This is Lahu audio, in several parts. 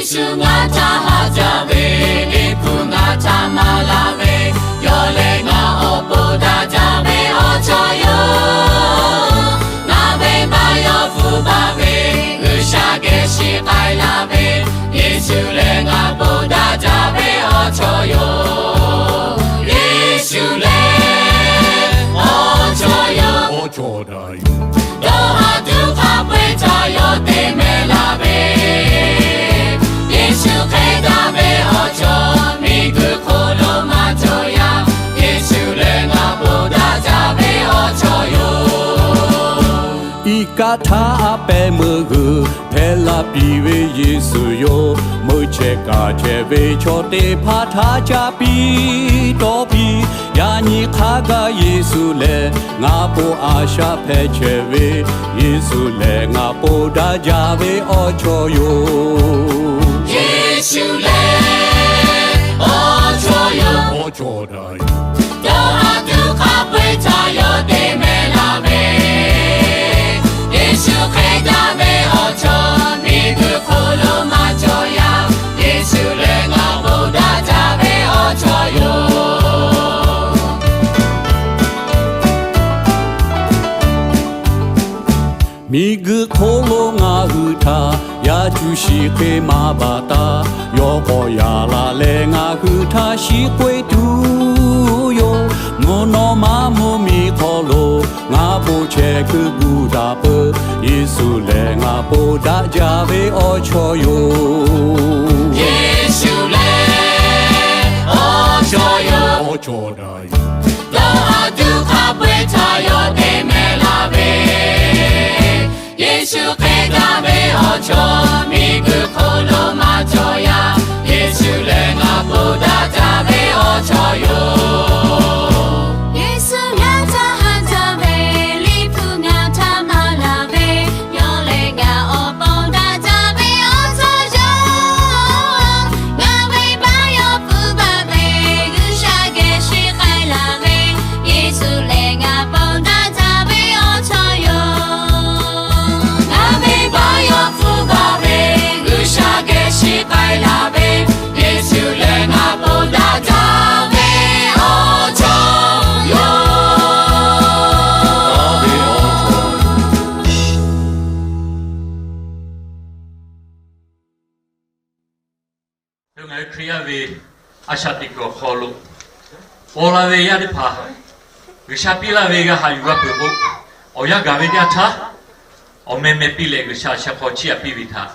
Yeˍsuˆ ngaˬ htaꞈ haꞈ jaˇ ve, Liꞈ hpu ngaˬ htaꞈ maˍ laˇ ve, yawˇ lehˬ ngaˬ awˬ pon daꞈ jaˇ ve awˬ chawˇ yoˬ. Ngaˬ ve maˇ yawˇ hpfuhˇ baˬ ve, G'uiˬsha geh shiˍ k'ai laˇ ve, Yeˍsuˆ lehˬ ngaˬ pon daꞈ jaˇ ve awˬ chawˇ yoˬ. Yeˍsuˆ lehˬ awˬ chawˇ yoˬ. Dawˇ haˍ tuˬ hk'a peu-eˬ htaꞈ yawˇ te mehˍ laˇ ve, Yeˍsuˆ hk'e daꞈ ve awˬ chawˇ miˬguiˬ hk'oˆ lo maˇ cawˬ yaˇ. Yeˍsuˆ lehˬ ngaˬ pon daꞈ jaˇ ve awˬ chawˇ yoˬ. Iˉ kaˆ htaˇ a pehˍ meuˇ g'uiˬ hpehꞈ la piˇ ve Yeˍsuˆ yoˬ. Meuˇ chehˇ kaꞈ chehˇ ve chaw teˇ hpaˍ htaꞈ ca piˇ tawˇ piˇ. Yaꞈ nyi hk'a gaˬ Yeˍsuˆ lehˬ ngaˬ pon a shaꞈ hpehꞈ chehˇ ve, Yeˍsuˆ lehˬ ngaˬ pon daꞈ jaˇ ve awˬ chawˇ yoˬ. Yeˍsuˆ lehˬ awˬ chawˇ yoˬ. Dawˇ haˍ tuˬ hk'a peu-eˬ htaꞈ yawˇ te mehˍ laˇ ve, Yeˍsuˆ hk'e daꞈ ve awˬ chawˇ miˬguiˬ hk'oˆ lo maˇ cawˬ yaˇ. Yeˍsuˆ lehˬ ngaˬ pon daꞈ jaˇ ve awˬ chawˇ yoˬ. Miˬguiˬ hk'oˆ lo ngaˬ hui htaꞈ yaˇ cuˇ shiˍ hk'e maˇ baˬ taˇ, yawˇ k'awꞈ yaꞈ la leh ngaˬ hui htaꞈ shiˍ k'oˆ e tuˬ yoˬ. Mvuhˇ naw ma mvuhˇmiˬ hk'aw lo ngaˬ pon chehˇ kuiˬ gu daꞈ peuˬ. Yeˍsuˆ lehˬ ngaˬ pon daꞈ jaˇ ve awˬ chawˇ yoˬ. Yeˍsuˆ lehˬ awˬ chawˇ yoˬ. Dawˇ haˍ tuˬ hk'a peu-eˬ htaꞈ yawˇ te mehˍ laˇ ve, Yeˍsuˆ hk'e daꞈ ve awˬ chawˇ miˬguiˬ hk'oˆ lo maˇ cawˬ yaˇ. Yeˍsuˆ lehˬ ngaˬ pon daꞈ jaˇ ve awˬ chawˇ yoˬ. Yeˍsuˆ ngaˬ htaꞈ haꞈ jaˇ ve, Liꞈ hpu ngaˬ htaꞈ maˍ laˇ ve, yawˇ lehˬ ngaˬ awˬ pon daꞈ jaˇ ve awˬ chawˇ yoˬ. Ngaˬ ve maˇ yawˇ hpfuhˇ baˬ ve, G'uiˬsha geh shiˍ k'ai laˇ ve, Yeˍsuˆ lehˬ ngaˬ pon daꞈ jaˇ ve awˬ chawˇ yoˬ. Ngaˬ ve maˇ yawˇ hpfuhˇ baˬ ve, G'uiˬsha geh shiˍ k'ai laˇ ve, Yeˍsuˆ lehˬ ngaˬ pon daꞈ jaˇ ve awˬ chawˇ yoˬ. Ngaˬ hui Hkriꞈ yaˇ ve a shaꞈ teꞈ kuiˬ awˬ hk'aw lo paw la ve yaˇ teˇ hpaˍ G'uiˬsha piˇ laˇ ve g'a haꞈ yuˬ g'a peuˬ k'o, awˬ yanˇ gaˬ ve teˇ yanˇ htaˇ, awˬ meh meh piˇ leh G'uiˬsha sheh hk'aw chiˇ aꞈ piˇ ve htaꞈ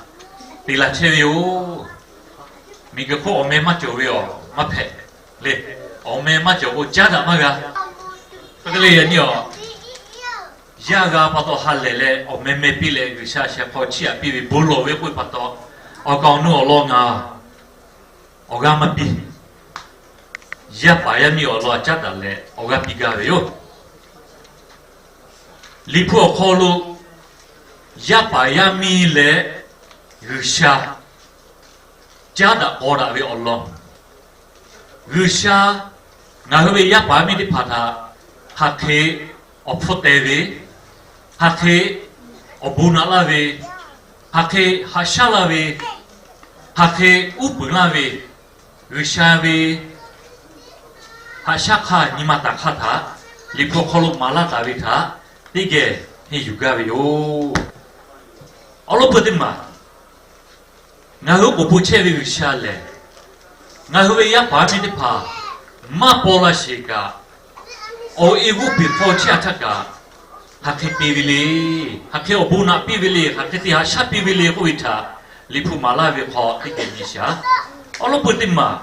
te la chehˇ ve yoˬ. Miˬguiˬ hk'oˆ awˬ meh maˇ cawˬ ve awˬ maˇ hpehꞈ le. Awˬ meh maˇ cawˬ k'o caˉ daꞈ maˇ g'a. Hk'e te leh yaꞈ nyi awˬ yanˇ g'a pa taw ha lehˬ leh awˬ meh meh piˇ leh G'uiˬsha sheh hk'aw chiˇ aꞈ piˇ ve bon lawˬ ve k'oˆ ve pa taw, awˬ kaˍ awˬ nu awˬ lawn ngaˬ awˬ g'aˇ maˇ piˇ. Yaˇ paˍ yaˇ miˇ awˬ lawn caˉ daꞈ leh awˬ g'aˇ piˇ gaˇ ve yoˬ. Liꞈ hpu awˬ hk'aw lo yaˇ paˍ yaˇ miˇ leh G'uiˬsha caˉ daꞈ k'aw daꞈ ve awˬ lawn, G'uiˬsha ngaˬ hui ve yaˇ paˍ yaˇ miˇ teˇ hpaˍ htaꞈ hk'aˬ hk'e awˬ hpfuhˇ teh ve, hk'aˬ hk'e awˬ bon naꞈ laˇ ve, hk'aˬ hk'e haꞈ shaˉ laˇ ve, hk'aˬ hk'e uˉ peunˍ laˇ ve, G'uiˬsha ve haꞈ shaˉ hk'aˇ nyi ma taˍ hk'aˇ htaꞈ Liꞈ hpu awˬ hk'aw lo maˍ laˇ taˍ ve htaꞈ teˇ geh henˇ yuˬ gaˇ ve yoˬ. Awˬ lawn peuˬ teˇ maˬ, ngaˬ hui awˬ bon chehˇ ve G'uiˬsha lehˬ, ngaˬ hui ve yaˇ paˍ yaˇ miˇ teˇ hpaˍ maˇ paw la sheˍ kaꞈ, awˬ e g'oˇ peˬ hk'aw chehˇ a htaˇ kaꞈ, hk'aˬ hk'e te ve le, hk'aˬ hk'e awˬ bon naꞈ piˇ ve le, hk'aˬ hk'e te haꞈ shaˉ piˇ ve le k'oˆ ve htaꞈ Liꞈ hpu maˍ laˇ ve hk'aw teˇ geh nyi shaˍ. Awˬ lawn peuˬ teˇ maˬ,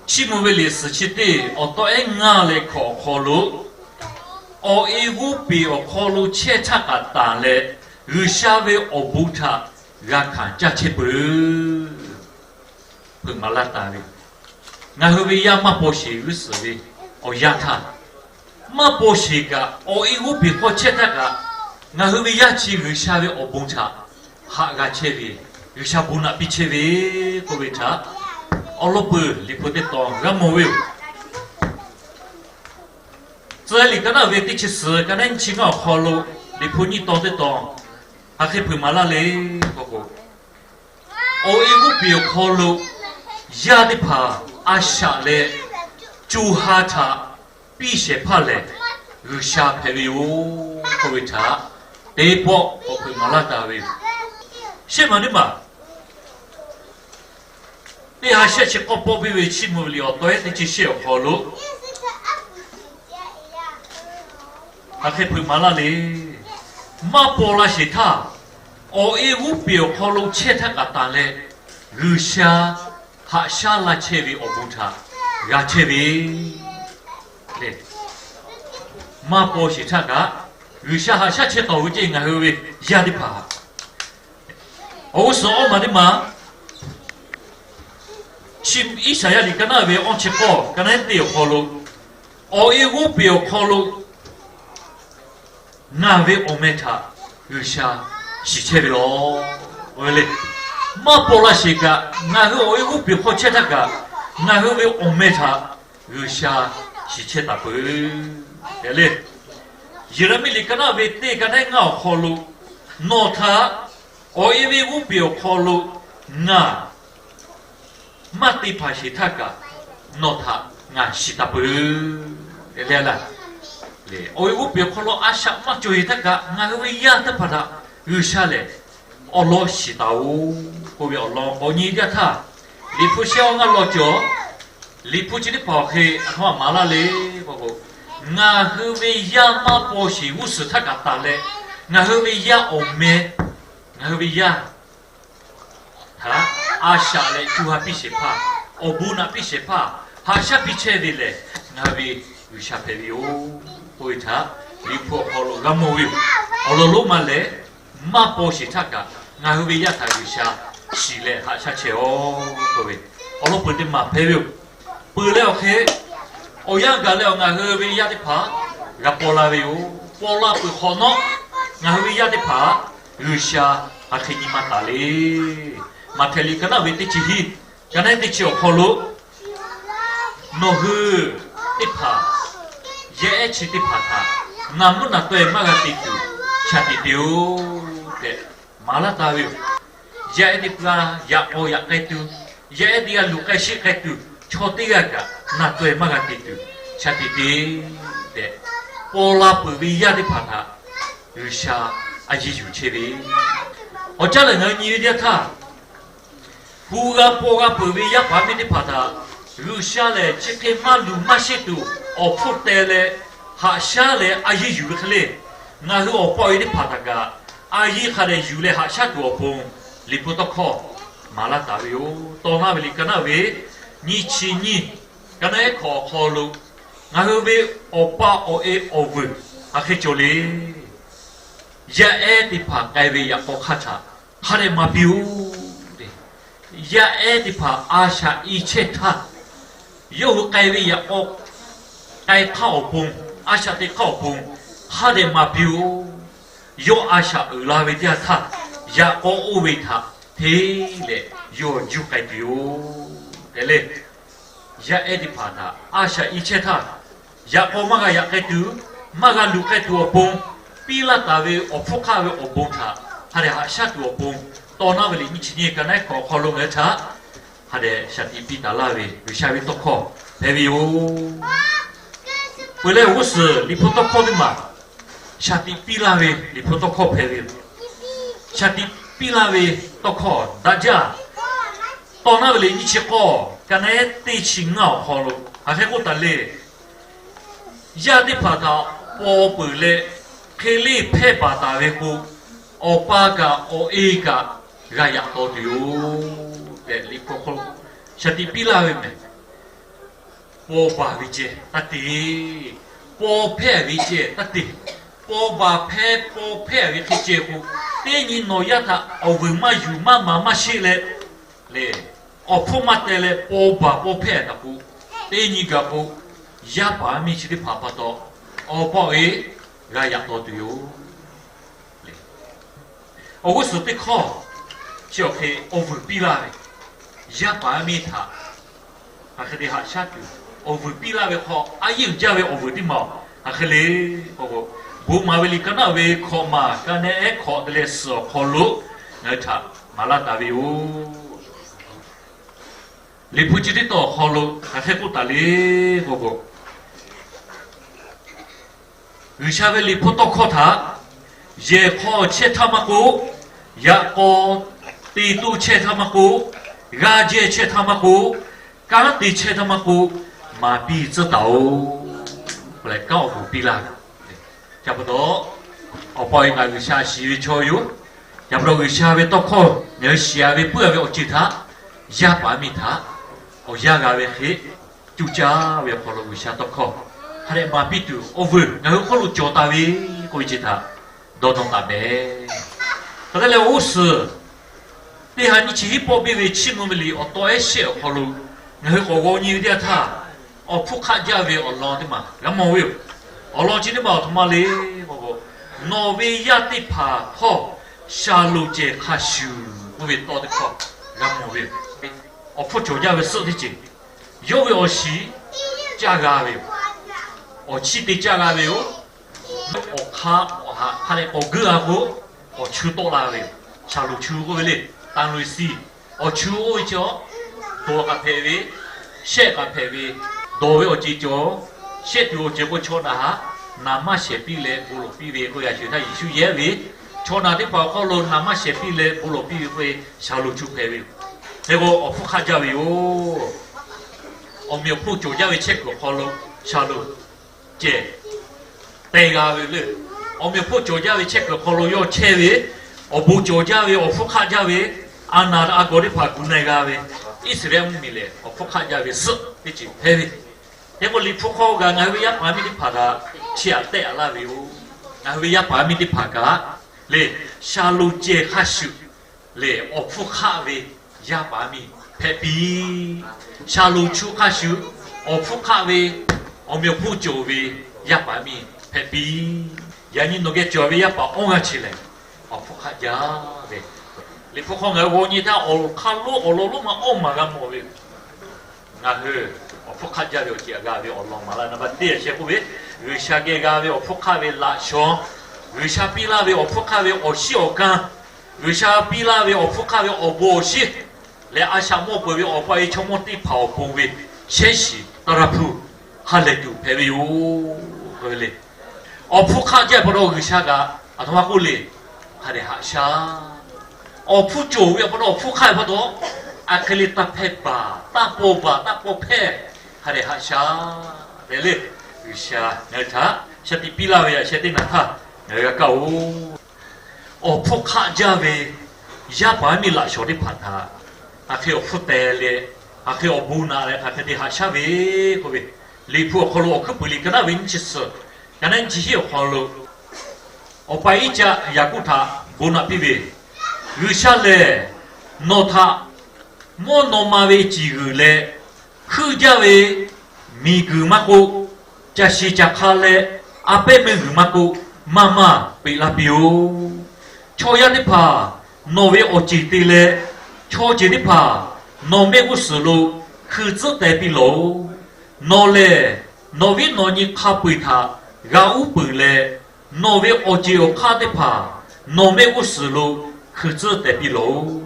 Chiˇ mvuh ve liꞈ suhˍ chi teˇ awˬ taw ehˉ ngaˇ leh hkawꞈ awˬ hk'aw lo, awˬ e g'oˇ peˬ awˬ hk'aw lo chehˇ htaˇ kaꞈ tanˬ leh, G'uiˬsha ve awˬ bon htaꞈ g'a hkanˍ caˇ chehˇ peuˬ. Hpeuꞈ maˍ laˇ taˍ ve, ngaˬ hui ve yaˇ maˇ paw sheˍ g'uˇ suhˍ ve awˬ yanˇ htaˇ, maˇ paw sheˍ kaꞈ awˬ e g'oˇ peˬ hk'aw chehˇ htaˇ kaꞈ, ngaˬ hui ve yaˇ chi G'uiˬsha ve awˬ bon htaꞈ haꞈ g'a chehˇ ve, G'uiˬsha bon naꞈ piˇ chehˇ ve k'oˆ ve htaꞈ awˬ lawn peuˬ Liꞈ hpu teˇ tawn g'a mawˬ ve yoˬ. Tcuh liꞈ ka naˆ ve teˇ chi suhˍ ka naˆ nyiˇ chi ngaˇ awˬ hk'aw lo Liꞈ hpu nyiˇ tawn teˇ tawn hk'aˬ hk'e hpeuꞈ maˍ laˇ le k'oˆ k'o, Awˬ e g'oˇ peˬ awˬ hk'aw lo yaˇ teˇ hpaˍ a shaꞈ leh co ha htaꞈ piˇ shehˍ hpaˇ lehˬ, G'uiˬsha hpehꞈ ve yoˬ k'oˆ ve htaꞈ teˇ pawˆ k'awꞈ hpeuꞈ maˍ laˇ taˍ ve yoˬ. Shehˆ maˬ teˇ maˬ teˇ ha shehˆ chi k'awˇ pawˆ piˇ ve Chiˇ mvuh ve liꞈ awˬ taw ehˉ teˇ chi shehˆ awˬ hk'aw lo hk'aˬ hk'e hpeuꞈ maˍ laˇ le. Maˇ paw la sheˍ htaˇ, awˬ e g'oˇ peˬ awˬ hk'aw lo chehˇ htaˇ kaꞈ tanˬ leh, G'uiˬsha haꞈ shaˉ laˇ chehˇ ve awˬ bon htaꞈ g'a chehˇ ve le. Maˇ paw sheˍ htaˇ kaꞈ G'uiˬsha haꞈ shaˉ chehˇ taˍ ve ceˇ ngaˬ hui ve yaˇ teˇ hpaˍ. Awˬ g'uˇ suhˍ awˇ maˬ teˇ maˬ, chi Iˉsaˍyaˆ liꞈ ka naˉ ve awˇ chi k'awˇ ka naˉ teˇ awˬ hk'aw lo, awˬ e g'oˇ peˬ awˬ hk'aw lo ngaˬ ve awˬ meh htaꞈ G'uiˬsha shiˍ chehˇ ve yoˬ le. Maˇ paw la sheˍ kaꞈ, ngaˬ hui awˬ e g'oˇ peˬ hk'aw chehˇ htaˇ kaꞈ, ngaˬ hui ve awˬ meh htaꞈ G'uiˬsha shiˍ chehˇ taˍ peuˬ tehꞈ le. Yeˍraˍmiˆ liꞈ ka naˉ ve teˇ ka naˉ ngaˇ awˬ hk'aw lo, nawˬ htaꞈ awˬ e ve g'oˇ peˬ awˬ hk'aw lo ngaˬ maˇ te hpanˍ sheˍ htaˇ kaꞈ, nawˬ htaꞈ ngaˬ shiˍ taˍ peuˬ tehꞈ le laˇ. Awˬ e g'oˇ peˬ awˬ hk'aw lo a shaꞈ maˇ cawˬ sheˍ htaˇ kaꞈ, ngaˬ hui ve yaˇ teˇ hpaˍ htaꞈ G'uiˬsha lehˬ awˉ lawˉ shiˍ taˍ-oˬ k'oˆ ve awˬ lawn k'awꞈ nyi jaˇ htaˇ, Liꞈ hpu shehˆ awˇ ngaˇ law cawˬ. Liꞈ hpu chi teˇ hpaˍ awˬ hk'e a htoꞈ ma maˍ laˇ le k'o, ngaˬ hui ve yaˇ maˇ paw sheˍ g'uˇ suhˍ htaˇ kaꞈ tanˬ leh, ngaˬ hui ve yaˇ awˬ meh, ngaˬ hui ve yaˇ htaꞈ a shaꞈ leh co ha piˇ shehˍ hpaˇ, awˬ bon naꞈ piˇ shehˍ hpaˇ, haꞈ shaˉ piˇ chehˇ ve lehˬ, ngaˬ hui ve G'uiˬsha hpehꞈ ve yoˬ k'oˆ ve htaꞈ Liꞈ hpu awˬ hk'aw lo g'a mawˬ ve yoˬ. Awˬ lawn lonˉ ma lehˬ, maˇ paw sheˍ htaˇ kaꞈ ngaˬ hui ve yaˇ htaꞈ G'uiˬsha shiˍ leh haꞈ shaˉ chehˇ-oˬ k'oˆ ve awˬ lawn peuˬ teˇ maˬ hpehꞈ ve yoˬ. Peuˬ leh awˬ hk'e awˬ yanˇ gaˬ leh awˬ ngaˬ hui ve yaˇ teˇ hpaˍ g'a paw la ve yoˬ. Paw la peuˬ hk'awꞈ nawˉ, ngaˬ hui ve yaˇ teˇ hpaˍ G'uiˬsha hk'aˬ hk'e nyi ma taˍ le. Maꞈhtehˍ liꞈ ka naˉ ve teˇ chi hiˉ, ka naˉ teˇ chi awˬ hk'aw lo, nawˬ hui teˇ hpaˍ yaˇ ehˉ chi teˇ hpaˍ htaꞈ naˬ mvuhˇ naˬ taweh maˇ g'a te tuˬ shaˍ tiꞈ te-oˬ tehꞈ maˍ laˇ taˍ ve yoˬ. Yaˇ ehˉ teˇ g'aˇ yaꞈ k'aw yaꞈ k'ai tuˬ, yaˇ ehˉ teˇ g'aˇ luˬ k'ai sheˆ k'ai tuˬ, chaw teˇ g'aˇ kaꞈ naˬ taweh maˇ g'a te tuˬ shaˍ tiꞈ te tehꞈ, paw la peuˬ ve yaˇ teˇ hpaˍ htaꞈ G'uiˬsha a yiˇ yuˬ chehˇ ve. Awˬ caˉ lehˬ ngaˬ hui nyi ve teˇ yanˇ htaˇ, hu g'a paw g'a peuˬ ve yaˇ paˍ yaˇ miˇ teˇ hpaˍ htaꞈ G'uiˬsha lehˬ chi hk'e maˇ luˬ maˇ sheˆ tuˬ awˬ hpfuhˇ teh leh haꞈ shaˉ leh a yiˇ yuˬ ve hk'e le. Ngaˬ hui awˬ pa awˬ e teˇ hpaˍ htaꞈ kaꞈ a yiˇ hk'a dehꞈ yuˬ leh haꞈ shaˉ tuˬ awˬ pon Liꞈ hpu tawˇ hkawˇ maˍ laˇ taˍ ve yoˬ. Tawˇ naˉ ve liꞈ ka naˉ ve nyiˇ chi nyiˇ, ka naˉ ehˉ hkawꞈ awˬ hk'aw lo ngaˬ hui ve awˬ pa awˬ e awˬ vuiˬ hk'aˬ hk'e cawˬ le. Yaˇ ehˉ teˇ hpaˍ k'ai ve yaꞈ k'aw hk'aˇ htaꞈ hk'a dehꞈ maˍ piˇ-oˬ. Yaˇ ehˉ teˇ hpaˍ a shaꞈ i chehˇ htaˇ, yawˇ hui k'ai ve yaꞈ k'aw k'ai hk'aˇ awˬ pon, a shaꞈ teꞈ hk'aˇ awˬ pon hk'a dehꞈ maˍ piˇ-oˬ. Yawˇ a shaꞈ uiˍ la ve teˇ yanˇ htaˇ, yaꞈ k'aw oˇ ve htaꞈ hteˇ leh yawˇ juˇ k'ai tuˬ yoˬ tehꞈ le. Yaˇ ehˉ teˇ hpaˍ htaꞈ a shaꞈ i chehˇ htaˇ, yaꞈ k'aw maˇ g'a yaꞈ k'ai tuˬ, maˇ g'a luˬ k'ai tuˬ awˬ pon piˇ laˇ taˍ ve awˬ hpfuhˇ hk'aˆ ve awˬ bon htaꞈ hk'a dehꞈ haꞈ shaˉ tuˬ awˬ pon, tawˇ naˉ ve liꞈ nyiˇ chi nyiˇ ka naˉ ehˉ hkawꞈ awˬ hk'aw lo ngaˬ hui htaꞈ hk'a dehꞈ shaˍ tiꞈ piˇ taˍ laˇ ve G'uiˬsha ve tawˇ hkawˇ hpehꞈ ve yoˬ. Peuˬ leh awˬ g'uˇ suhˍ Liꞈ hpu tawˇ hkawˇ teˇ maˬ shaˍ tiꞈ piˇ laˇ ve Liꞈ hpu tawˇ hkawˇ hpehꞈ ve yoˬ. Shaˍ tiꞈ piˇ laˇ ve tawˇ hkawˇ daꞈ jaˇ. Tawˇ naˉ ve liꞈ nyiˇ chi k'awˇ ka naˉ ehˉ teˇ chi ngaˇ awˬ hk'aw lo hk'aˬ hk'e k'oˆ taˍ le. Yaˇ teˇ hpaˍ htaꞈ paw peuˬ leh, hk'e leˇ hpehˇ baˬ taˍ ve k'o, awˬ pa kaꞈ awˬ e kaꞈ g'a yaꞈ taw tuˬ yoˬ tehꞈ Liꞈ hpu hk'aw lo shaˍ tiꞈ piˇ laˇ ve mehˬ. Paw baˬ ve ceh taˇ te. Paw hpehˇ ve ceh taˇ te. Paw baˬ hpehˇ, paw hpehˇ ve hk'e ceh k'o, teˇ nyi nawˬ yaˇ htaꞈ awˬ vuiˬ maˇ yuˬ maˇ maˍ maˇ sheˆ leh, lehˬ, awˬ hpfuhˇ maˇ teh leh paw baˬ paw hpehˇ taˍ k'o, teˇ nyi gaˬ k'o, yaˇ paˍ yaˇ miˇ chi teˇ hpaˍ pa taw awˬ pa awˬ e g'a yaꞈ taw tuˬ yoˬ. Awˬ g'uˇ suhˍ teˇ hkawˇ chi awˬ hk'e awˬ vuiˬ piˇ laˇ ve, yaˇ paˍ yaˇ miˇ htaꞈ hk'aˬ hk'e te haꞈ shaˉ tuˬ awˬ vuiˬ piˇ laˇ ve hk'aw, a yehˉ uiˍ jaˇ ve awˬ vuiˬ teˇ maˬ hk'aˬ hk'e le k'o, Bon maˍ ve liꞈ ka naˉ ve hkawꞈ maˬ ka naˉ ehˉ hkawꞈ te leh suhˍ awˬ hk'aw lo ngaˬ hui htaꞈ maˍ laˇ taˍ ve yoˬ. Liꞈ hpu chi teˇ tawn awˬ hk'aw lo hk'aˬ hk'e k'oˆ taˍ le k'oˆ k'o, G'uiˬsha ve liꞈ hpu tawˇ hkawˇ htaꞈ yehˬ hk'aw chehˇ htaˇ maˇ k'oˆ, yaꞈ k'aw te toˇ chehˇ htaˇ maˇ k'oˆ, g'aˇ jehˇ chehˇ htaˇ maˇ k'oˆ, kanˉ te chehˇ htaˇ maˇ k'oˆ, maˍ piˇ tcuhˉ taˍ-oꞈ k'oˆ leh kanˉ awˬ moˍ piˇ laˇ ve. Chi pa taw, awˬ pa awˬ e ngaˬ G'uiˬsha shiˍ ve chaw yoˬ. Chi pa taw G'uiˬsha ve tawˇ hkawˇ ngaˬ hui shiˍ-a ve puiˉ-a ve awˬ ceuˬ htaꞈ yaˇ paˍ yaˇ miˇ htaꞈ awˬ yanˇ g'a ve hk'e, cuˇ caˇ ve awˬ hk'aw lo G'uiˬsha tawˇ hkawˇ hk'a dehꞈ maˍ piˇ tuˬ awˬ vuiˬ ngaˬ hui hk'oˆ lo cawˬ taˍ ve k'oˆ ve chi htaꞈ dawˇ nawˇ taˍ mehˍ. Hk'e te leh, g'uˇ suhˍ teˇ ha nyiˇ chi hiˉ pawˆ biˇ ve Chiˇ mvuh ve liꞈ awˬ taw ehˉ shehˆ awˬ hk'aw lo ngaˬ hui k'awꞈ g'aw nyi ve teˇ yanˇ htaˇ, awˬ hpfuhˇ hk'aˆ jaˇ ve awˬ lawn teˇ maˬ g'a mawˬ ve yoˬ. Awˬ lawn chi teˇ maˬ awˬ htoꞈ ma le k'oˆ k'o, nawˬ ve yaˇ teˇ hpaˍ htawˇ Shaˍlonˍ cehˬ hk'a shuˍ k'oˆ ve tawˇ teˇ hkawˇ g'a mawˬ ve yoˬ. Awˬ hpfuhˇ cawˬ jaˇ ve suhˆ teˇ ceuˬ, yawˇ ve awˬ shiˍ caˇ g'a ve yoˬ. Awˬ chiˇ te caˇ g'a ve yoˬ. Awˬ hk'aˇ awˬ haꞈ hk'a leh k'awꞈ geuˆ-a k'o, awˬ chu tawˆ la ve yoˬ. Shaˍlonˍ chu k'oˆ ve le, ตาลุยซี awˬ chu oˇ ve chaw, dawˬ k'aꞈ hpehꞈ ve, shehˆ k'aꞈ hpehꞈ ve, dawˬ ve awˬ ceuˬ cawˬ, shehˆ tuˬ awˬ ceuˬ k'o chaw naˬ haꞈ naˍ maˇ shehˍ piˇ leh bon lawˬ piˇ ve k'oˆ ve, a shu htaˇ Yeˍsuˆ yehˇ ve, chaw naˬ teˇ hpaˍ awˬ hk'aw lo naˍ maˇ shehˍ piˇ leh bon lawˬ piˇ ve k'oˆ ve Shaˍlonˍ chu hpehꞈ ve yoˬ. Hk'e k'o, awˬ hpfuhˇ hk'aˆ jaˇ ve yoˬ. Awˬ meꞈ awˬ hponˇ cawˬ jaˇ ve chehˇ kuiˬ awˬ hk'aw lo Shaˍlonˍ cehˬ teh g'a ve le. Awˬ meꞈ awˬ hponˇ cawˬ jaˇ ve chehˇ kuiˬ awˬ hk'aw lo yawˇ chehˇ ve, awˬ bon cawˬ jaˇ ve, awˬ hpfuhˇ hk'aˆ jaˇ ve, a naˍ a gawˬ teˇ hpaˍ gu na-e g'a ve, Iˉsaˍreˍlaˆ mvuhˇmiˬ lehˬ awˬ hpfuhˇ hk'aˆ jaˇ ve suhˆ teˇ ceuˬ hpehꞈ ve. Hk'e k'o, Liꞈ hpu hk'aw g'a ngaˬ hui ve yaˇ paˍ yaˇ miˇ teˇ hpaˍ kaꞈ chi htaꞈ tehˆ-a laˇ ve yoˬ. Ngaˬ hui ve yaˇ paˍ yaˇ miˇ teˇ hpaˍ kaꞈ le, Shaˍlonˍ cehˬ hk'a shuˍ lehˬ awˬ hpfuhˇ hk'aˆ ve yaˇ paˍ yaˇ miˇ hpehꞈ piˇ. Shaˍlonˍ chu hk'a shuˍ awˬ hpfuhˇ hk'aˆ ve, awˬ meꞈ awˬ hponˇ cawˬ ve yaˇ paˍ yaˇ miˇ hpehꞈ piˇ. Yaꞈ nyi nawˬ geh cawˬ ve yaˇ paˍ awˇ g'aˇ chi lehˬ, awˬ hpfuhˇ hk'aˆ jaˇ ve. Liꞈ hpu hk'aw ngaˬ hui g'aw nyi htaˇ, awˬ hk'aˇ lonˉ awˬ lawn lonˉ ma awˇ maˬ g'a mawˬ ve, ngaˬ hui awˬ hpfuhˇ hk'aˆ jaˇ ve awˬ ceuˬ g'a ve awˬ lawn maˍ laˇ. Naˍ baˆ teˇ a sheh k'oˆ ve, G'uiˬsha geh g'a ve awˬ hpfuhˇ hk'aˆ ve laꞈ shawnˍ, G'uiˬsha piˇ laˇ ve awˬ hpfuhˇ hk'aˆ ve awˬ shiˉ awˬ kan, G'uiˬsha piˇ laˇ ve awˬ hpfuhˇ hk'aˆ ve awˬ bon awˬ shiˉ leh, a shaꞈ mawˇ peuˬ ve awˬ pa e chaw mawˇ teˇ hpaˍ awˬ pon ve shehˉ shiˍ taˇ raˇ hpuˇ ha lehˬ tuˬ hpehꞈ ve yoˬ. Awˬ hpfuhˇ hk'aˆ jaˇ pa taw G'uiˬsha kaꞈ aˬ htoꞈ ma k'oˆ le, hk'a dehꞈ haꞈ shaˉ. Awˬ hpfuhˇ cawˬ ve pa taw, awˬ hpfuhˇ hk'aˆ ve pa taw, a hk'e le taˇ hpehˇ baˬ, taˇ paw baˬ, taˇ paw hpehˇ, hk'a dehꞈ haꞈ shaˉ tehꞈ le, G'uiˬsha ngaˬ hui htaꞈ shaˍ tiꞈ piˇ laˇ ve yaꞈ sheh teˇ naˍ htaˇ ngaˬ hui g'a kaˇ-oˬ. Awˬ hpfuhˇ hk'aˆ jaˇ ve yaˇ paˍ yaˇ miˇ laꞈ shawnˍ teˇ hpaˍ htaꞈ, a hk'e awˬ hpfuhˇ teh leh, a hk'e awˬ bon naꞈ leh hk'aˬ hk'e te haꞈ shaˉ ve k'oˆ ve, Liꞈ hpu awˬ hk'aw lo Awˬ hkuiˉ puiˍ liꞈ ka naˉ ve nyiˇ chi suhˍ, ka naˉ nyiˇ chi hiˉ awˬ hk'aw lo, awˬ pa Iˉcaˆ Yaˍkoˆ htaꞈ bon naꞈ piˇ ve, G'uiˬsha lehˬ nawˬ htaꞈ mvuhˇ naw ma ve ciˬ g'uiˬ leh, hkuiˇ jaˇ ve miˬguiˬ maˇ k'oˆ, caˬ shiˍ caˬ hk'a leh a pehˉ meuˇ g'uiˬ maˇ k'oˆ, maˇ maˇ peꞈ laˇ piˇ-oˆ. Chaw yaˇ teˇ hpaˍ nawˬ ve awˬ ceˬ te leh, chaw ceuˬ teˇ hpaˍ nawˬ mehˆ g'uˇ suhˍ lo hkui tcuhˉ teh piˇ lawˬ-oꞈ. Nawˬ lehˬ nawˬ viˉ nawˬ nyi hk'a peu-eˬ htaꞈ g'a uˉ peunˍ leh, nawˬ ve awˬ ceˬ awˬ hk'aˇ teˇ hpaˍ nawˬ mehˆ g'uˇ suhˍ lo hkui tcuhˉ teh piˇ lawˬ-oꞈ.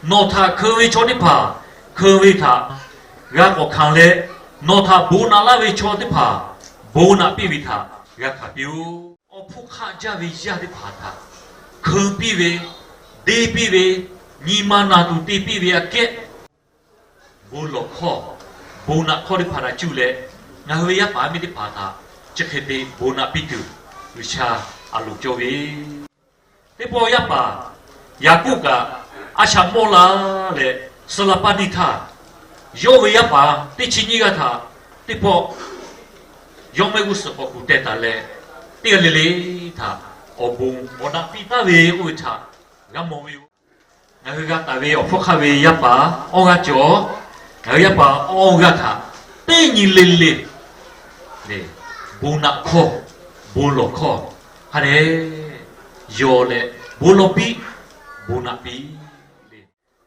Nawˬ htaꞈ hkeun ve chaw teˇ hpaˍ hkeun ve htaꞈ g'a k'awꞈ hkanˍ leh, nawˬ htaꞈ bon naꞈ laˇ ve chaw teˇ hpaˍ bon naꞈ piˇ ve htaꞈ g'a hkanˍ piˇ-oˆ. Awˬ hpfuhˇ hk'aˆ jaˇ ve yaˇ teˇ hpaˍ htaꞈ hkeun piˇ ve, deˇ piˇ ve, nyi ma naˬ tuˬ te piˇ ve aꞈ kehˉ bon lawˬ hkawˇ, bon naꞈ hkawˇ teˇ hpaˍ htaꞈ cuˇ leh, ngaˬ hui ve yaˇ paˍ yaˇ miˇ teˇ hpaˍ htaꞈ chi hk'e te bon naꞈ piˇ tuˬ G'uiˬsha a loˍ cawˇ ve. Teˇ pawˆ yaˇ paˍ Yaˍkoˆ kaꞈ a shaꞈ mawˇ la leh, suh la paˇ neˇ htaˇ, yawˇ ve yaˇ paˍ teˇ chi nyiˇ g'aˇ htaꞈ teˇ pawˆ yawˇ mehˆ g'uˇ suhˍ k'awꞈ kuˬ teh taˍ leh, teˇ g'aˇ le le htaꞈ awˬ bon awˬ naꞈ piˇ taˍ ve k'oˆ ve htaꞈ g'a mawˬ ve yoˬ. Ngaˬ hui g'a taˍ ve awˬ hpfuhˇ hk'aˆ ve yaˇ paˍ awˇ g'aˇ cawˬ, ngaˬ hui yaˇ paˍ awˇ g'aˇ htaꞈ teˇ nyi le le, bon naꞈ hkawˇ, bon lawˬ hkawˇ, hk'a dehꞈ yawˬ leh bon lawˬ piˇ, bon naꞈ piˇ le.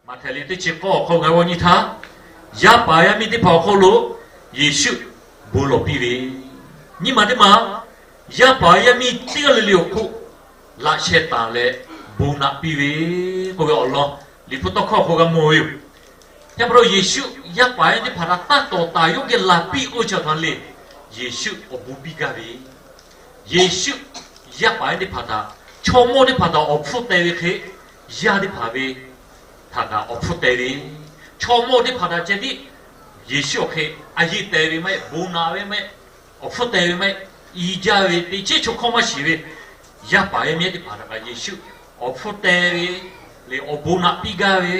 Maꞈhtehˍ liꞈ teˇ chi k'awˇ awˬ hk'aw ngaˬ hui g'aw nyi htaˇ, yaˇ paˍ yaˇ miˇ teˇ hpaˍ awˬ hk'aw lo Yeˍsuˆ bon lawˬ piˇ ve, nyiˇ maˬ teˇ maˬ yaˇ paˍ yaˇ miˇ teˇ g'aˇ le le awˬ hk'oˆ laꞈ sheh taˍ leh bon naꞈ piˇ ve k'oˆ ve awˬ lawn Liꞈ hpu tawˇ hkawˇ awˬ hk'aw g'a mawˬ ve yoˬ. Chi pa taw Yeˍsuˆ yaˇ paˍ yaˇ teˇ hpaˍ htaꞈ taˇ tawˍ taˍ yawˇ geh laˬ piˇ k'oˆ ve chi htaꞈ le, Yeˍsuˆ awˬ bon piˇ gaˇ ve, Yeˍsuˆ yaˇ paˍ yaˇ teˇ hpaˍ htaꞈ, chaw mawˇ teˇ hpaˍ htaꞈ awˬ hpfuhˇ teh ve hk'e, yaˇ teˇ hpaˍ ve htaꞈ kaꞈ awˬ hpfuhˇ teh ve, chaw mawˇ teˇ hpaˍ htaꞈ ceh tiˉ Yeˍsuˆ awˬ hk'e a yeˆ teh ve maˇ heˆ, bon naꞈ ve maˇ heˆ, awˬ hpfuhˇ teh ve maˇ heˆ, i jaˇ ve teˇ chiˉ chaw hkawˇ maˇ shiˍ ve, yaˇ paˍ yaˇ miˇ teˇ hpaˍ htaꞈ kaꞈ Yeˍsuˆ awˬ hpfuhˇ teh ve, leh awˬ bon naꞈ piˇ gaˇ ve,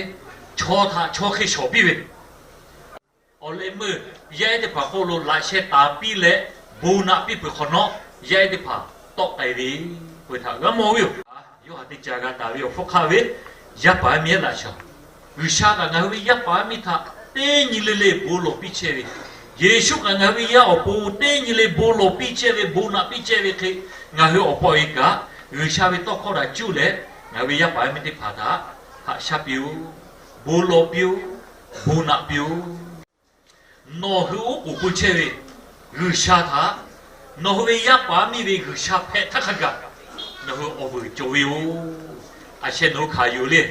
chaw htaꞈ chaw hk'e shawˍ piˇ ve, awˬ leh meuˇ yaˇ ehˉ teˇ hpaˍ hk'oˆ lo laꞈ sheh taˍ piˇ leh, bon naꞈ piˇ peuˬ hk'awꞈ nawˉ, yaˇ ehˉ teˇ hpaˍ tawˆ k'ai ve, peu-eˬ htaꞈ g'a mawˬ ve yoˬ. Yoˇhanˬ teˇ ca g'a taˍ ve awˬ hpfuhˇ hk'aˆ ve, yaˇ paˍ yaˇ miˇ ehˉ laꞈ shaˍ, G'uiˬsha kaꞈ ngaˬ hui ve yaˇ paˍ yaˇ miˇ htaꞈ teˇ nyi le le bon lawˬ piˇ chehˇ ve, Yeˍsuˆ kaꞈ ngaˬ hui ve yaˇ awˬ pon teˇ nyi le bon lawˬ piˇ chehˇ ve, bon naꞈ piˇ chehˇ ve hk'e, ngaˬ hui awˬ pa awˬ e kaꞈ G'uiˬsha ve tawˇ hkawˇ htaꞈ cuˇ leh, ngaˬ hui ve yaˇ paˍ yaˇ miˇ teˇ hpaˍ htaꞈ haꞈ shaˉ piˇ-oˆ, bon lawˬ piˇ-oˆ, bon naꞈ piˇ-oˆ. Nawˬ hui oˉ k'oˍ pui chehˇ ve G'uiˬsha htaꞈ, nawˬ hui ve yaˇ paˍ yaˇ miˇ ve G'uiˬsha hpehꞈ htaˇ hk'a gaˬ, nawˬ hui awˬ vuiˬ cawˬ ve yoˬ. A sheh nawˬ hui hkanˍ yuˬ le,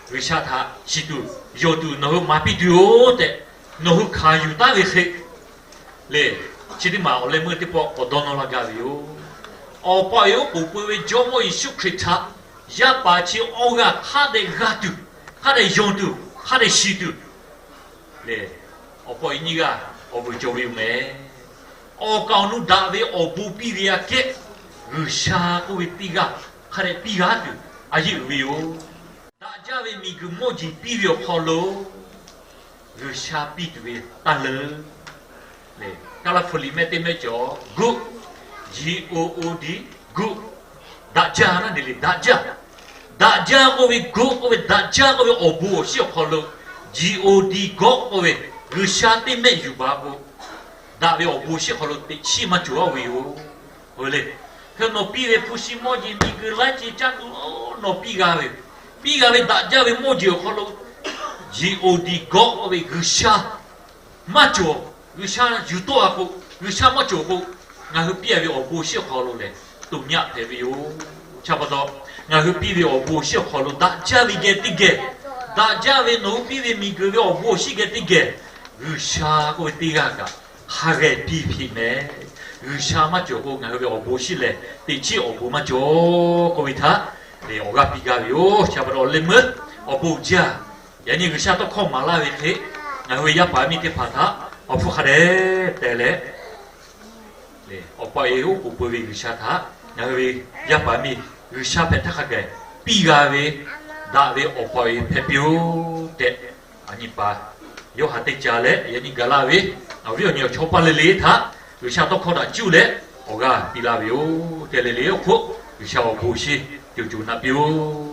G'uiˬsha htaꞈ shiˍ tuˬ, yonˍ tuˬ nawˬ hui maˍ piˇ tuˬ yoˬ tehꞈ, nawˬ hui hkanˍ yuˬ taˉ ve hk'e le, chi teˇ maˬ awˬ leh meuˇ teˇ pawˆ k'awꞈ dawˇ nawˇ laˇ gaˇ ve yoˬ. Awˬ pa awˬ e oˉ k'oˍ pui ve Jawˇmawˇ Yeˍsuˆ Hkriꞈ htaꞈ yaˇ paˍ chi awˬ g'aˇ hk'a dehꞈ g'a tuˬ, hk'a dehꞈ yonˍ tuˬ, hk'a dehꞈ shiˍ tuˬ le, awˬ pa awˬ e nyiˇ g'aˇ awˬ vuiˬ cawˬ ve yoˬ mehˍ. Awˬ kaˍ awˬ nu daꞈ ve awˬ bon piˇ ve aꞈ kehˉ, G'uiˬsha k'oˆ ve teˇ g'aˇ hk'a dehꞈ piˇ g'a tuˬ a yeˆ uiˍ ve yoˬ. Daꞈ jaˇ ve miˬguiˬ mawˇ jeˬ piˇ ve awˬ hk'aw lo G'uiˬsha piˇ tuˬ ve taˇ leuˉ. Kaˇlaˇhpu liꞈ mehˆ teˇ mehˆ cawˬ, good, G O O D, good, daꞈ jaˇ naˉ ne le, daꞈ jaˇ. Daꞈ jaˇ k'oˆ ve good k'oˆ ve, daꞈ jaˇ k'oˆ ve awˬ bon awˬ shinˉ awˬ hk'aw lo, G O D, God k'oˆ ve, G'uiˬsha teˇ mehˆ yuˬ baˬ k'o, daꞈ ve awˬ bon shinˉ hk'aw lo teꞈ chiˉ maˇ cawˬ a ve yoˬ. Oˬ le, hk'e nawˬ piˇ ve hpu shi mawˇ jeˬ, miˬguiˬ laiˉ ceuˬ caˇ tuˬ, nawˬ piˇ g'a ve, piˇ g'a ve daꞈ jaˇ ve mawˇ jeˬ awˬ hk'aw lo, G O D, God k'oˆ ve G'uiˬsha maˇ cawˬ, G'uiˬsha yuˬ tawˆ a k'o, G'uiˬsha maˇ cawˬ k'o, ngaˬ hui piˇ a ve awˬ bon shinˉ awˬ hk'aw lo lehˬ, toꞈ nyaˆ hpehꞈ ve yoˬ. Chi pa taw, ngaˬ hui piˇ ve awˬ bon shinˉ awˬ hk'aw lo daꞈ jaˇ ve geh teˇ geh, daꞈ jaˇ ve nawˬ hui piˇ ve miˬguiˬ ve awˬ bon awˬ shinˉ geh teˇ geh, G'uiˬsha k'oˆ ve teˇ g'aˇ kaꞈ hk'a geh piˇ hpiꞈ mehˍ. G'uiˬsha maˇ cawˬ k'o, ngaˬ hui ve awˬ bon shinˉ lehˬ teꞈ chiˉ awˬ bon maˇ cawˬ k'oˆ ve htaꞈ awˬ g'aˇ piˇ gaˇ ve yoˬ. Chi pa taw awˬ leh meuˇ awˬ bon jaˇ. Yaꞈ nyi G'uiˬsha tawˇ hkawˇ maˍ laˇ ve hk'e, ngaˬ hui ve yaˇ paˍ yaˇ miˇ teˇ hpaˍ htaꞈ awˬ hpfuhˇ hk'a dehꞈ teh leh, awˬ pa awˬ e oˉ k'oˍ pui ve G'uiˬsha htaꞈ ngaˬ hui ve yaˇ paˍ yaˇ miˇ G'uiˬsha hpehꞈ htaˇ hk'a gaˬ piˇ g'a ve, daꞈ ve awˬ pa awˬ e hpehꞈ piˇ-oˆ tehꞈ, a nyi paˍ Yoˇhanˬ teˇ ca leh yaꞈ nyi gaˬ laˇ ve awˬ viˉ awˬ nyi awˬ chawˇ paˇ le le htaꞈ G'uiˬsha tawˇ hkawˇ htaꞈ cuˇ leh awˬ g'aˇ piˇ laˇ ve yoˬ tehꞈ, le le awˬ hk'oˆ G'uiˬsha awˬ bon shinˉ cawˬ cawˬ naꞈ piˇ-oˆ.